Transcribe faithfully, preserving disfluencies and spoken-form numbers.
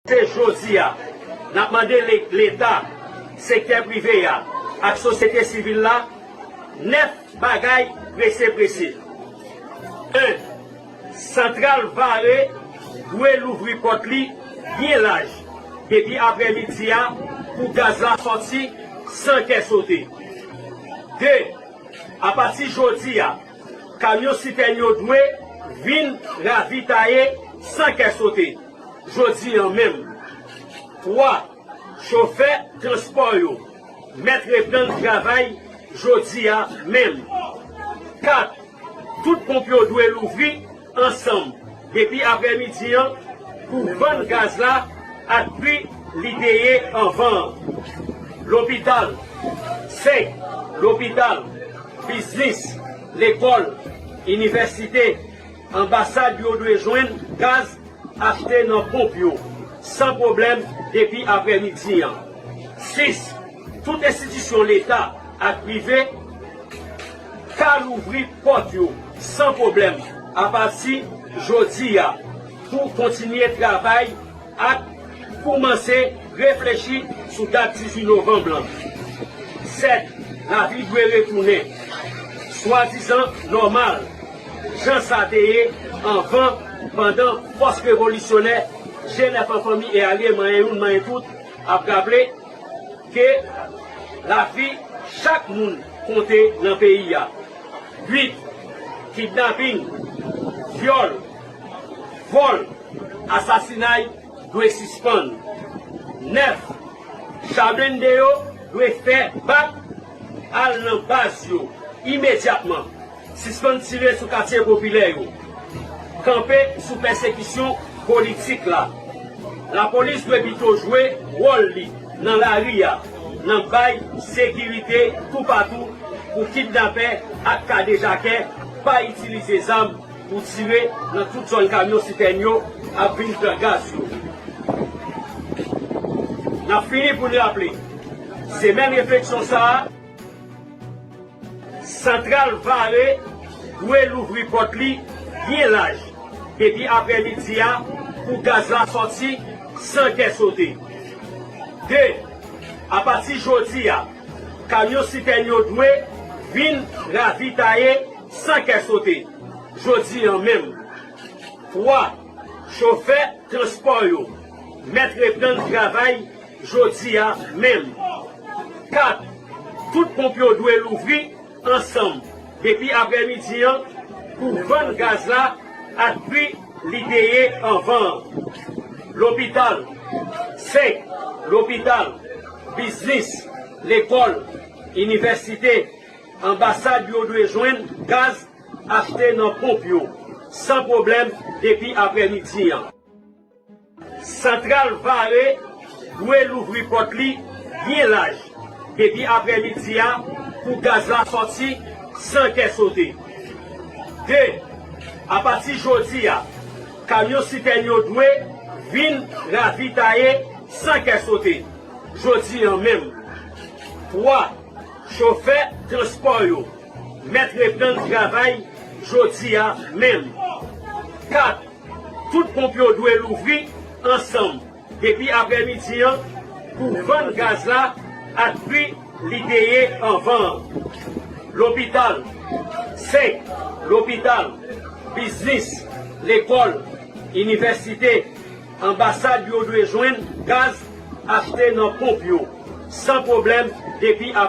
Se jodi a, n ap mande Le-, Leta, sektè prive a, ak sosyete sivil la, nèf bagay prese prese. En, Santral Vare dwe louvri pòt li byen laj depi aprèmidi a pou gaz la sòti san kè sote. De, apati jodi a, kamyon sitèn yo dwe vin ravitaye san kè sote, jodi an menm. Twa, chofè transpò yo mèt reprann travay jodi a menm. Kat, tout ponp yo dwe louvri ansanm depi aprèmidi an pou vann gaz la ak pri li te ye anvan an. Lopital, senk, lopital, biznis, lekòl, inivèsite, anbasad yo dwe jwenn gaz achte nan ponp yo san pwoblèm depi aprèmidi an. Sis, tout enstitisyon Leta ak prive ka louvri pòt yo san pwoblèm apati jodi a pou kontinye travay ak koumanse reflechi sou dat dizuit novanm lan. Sèt, lavi dwe retounen swadizan nòmal, jan sa te ye anvan, pandan fòs revolisyonè G nèf an fanmi e alye manyen youn manyen tout ap raple ke lavi chak moun konte nan peyi a. Uit, kidnaping, vyòl, vòl, asasinay dwe sispann. Nèf, cha blende yo dwe fè bak al nan baz yo imedyatman. Sispann tire sou katye popilè yo. Kanpe sou pèsekisyon politik la. Lapolis dwe pito jwe wòl li nan lari a, nan bay sekirite toupatou pou kidnapè ak kadejakè pa itilize zam pou tire nan tout zòn kamyon sitèn yo ap vin pran gaz yo. N ap fini pou n raple, semèn refleksyon sa a, Santral Vare dwe louvri pòt li byen laj depi aprèmidi a pou gaz la sòti san kè sote. De, apati jodi a, kamyon sitèn yo dwe vin ravitaye san kè sote, jodi an menm. Twa, chofè transpò yo mèt reprann travay jodi a menm. Kat, tout ponp yo dwe louvri ansanm depi aprèmidi an pou vann gaz la ak pri li te ye anvan an. Lopital, senk, lopital, biznis, lekòl, inivèsite, anbasad yo dwe jwenn gaz achte nan ponp yo san pwoblèm depi aprèmidi an. Santral Vare dwe louvri pòt li byen laj depi aprèmidi a pou gaz la sòti san kè sote. De, apati jodi a, kamyon sitèn yo dwe vin ravitaye san kè sote, jodi an menm. Twa, chofè transpò yo mèt reprann travay jodi a menm. Kat, tout ponp yo dwe louvri ansanm depi aprèmidi an pou vann gaz la ak pri li te ye anvan an. Lopital, senk, lopital, biznis, lekòl, inivèsite, anbasad yo dwe jwenn gaz achte nan ponp yo san pwoblèm depi aprè